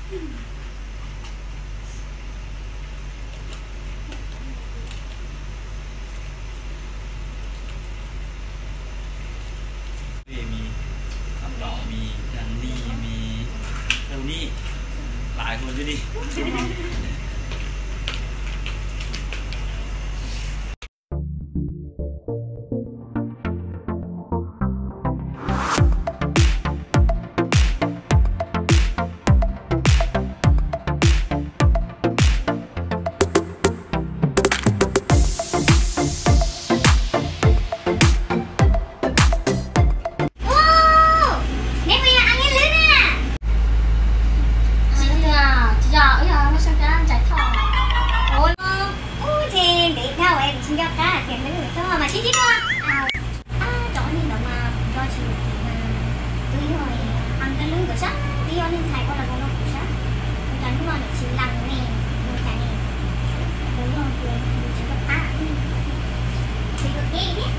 มีคำตอบ มีอย่างนี้ มีเท่านี้ หลายคนอยู่นี่ Ua, neb puas yog Aub Nyiaj Lwb na? Tsis yog, tsis yog, wb yog Nkauj Seej thiab Ntxhais Thoj. Ua, ub, ces ntev dhau es kuv tsis nco qab tias nws xwb mas sib ntsib dua. Ab, cov ua neeg ntawd mas kuv nco tsis yus tim mas twb yog Aub Nyiaj Lwb nkawd sab, twb yog neeg ntxhais ua los mus rau kuv sab. Ua cas hnub no nws tsis lees ne, ua cas ne? Puas yog tias nws tsis nco qab, tsis ua teb thiab?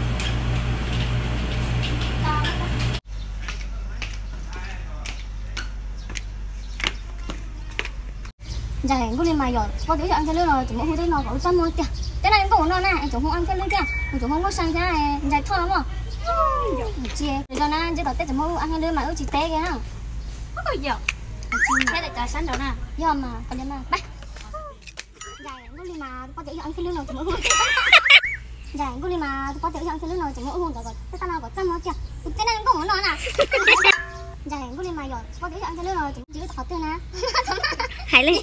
Ntxhais, nkuj li mas yog tsis paub tias wb yog Aub Nyiaj Lwb no ces muab hu tej no kom wb txaj muag tiag. Tej no nkuj no na es tseem hu Aub Nyiaj Lwb thiab, tseem hu Nkauj Seej thiab Ntxhais Thoj no. Tsis, lwm zaus na ntsib tom tej tseem muab hu Aub Nyiaj Lwb mas wb tsis teb kiag na. Yog, thiab lawv cov sab nraud na. Yog mas, qhov ntawd mas. Ntxhais, nkuj li mas tsis paub tias wb yog Aub Nyiaj Lwb no tseem muab hu. Ntxhais, nkuj li mas tsis paub tias wb yog Aub Nyiaj Lwb no tseem muab hu nkawd kom tej txaj no kom txaj muag tiag. Tus tej no nkuj no na. Ntxhais, nkuj li mas yog tsis paub tias wb yog Aub Nyiaj Lwb no tseem ntsib wb tom qhov twg na. Hais li.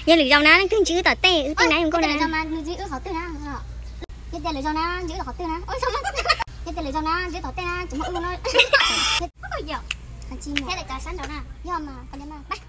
Yog lwm zaus na leej twg ntsib wb tom tej wb tej na nkauj na. Yog tias lwm zaus na ntsib wb tom qhov twg na. Yog tias lwm zaus na ntsib wb tom qhov twg na. Yog tias lwm zaus na ntsib wb tom tej na tseem muab hu no. Yog, thiab lawv cov sab nraud na. Yog mas, qhov ntawd mas.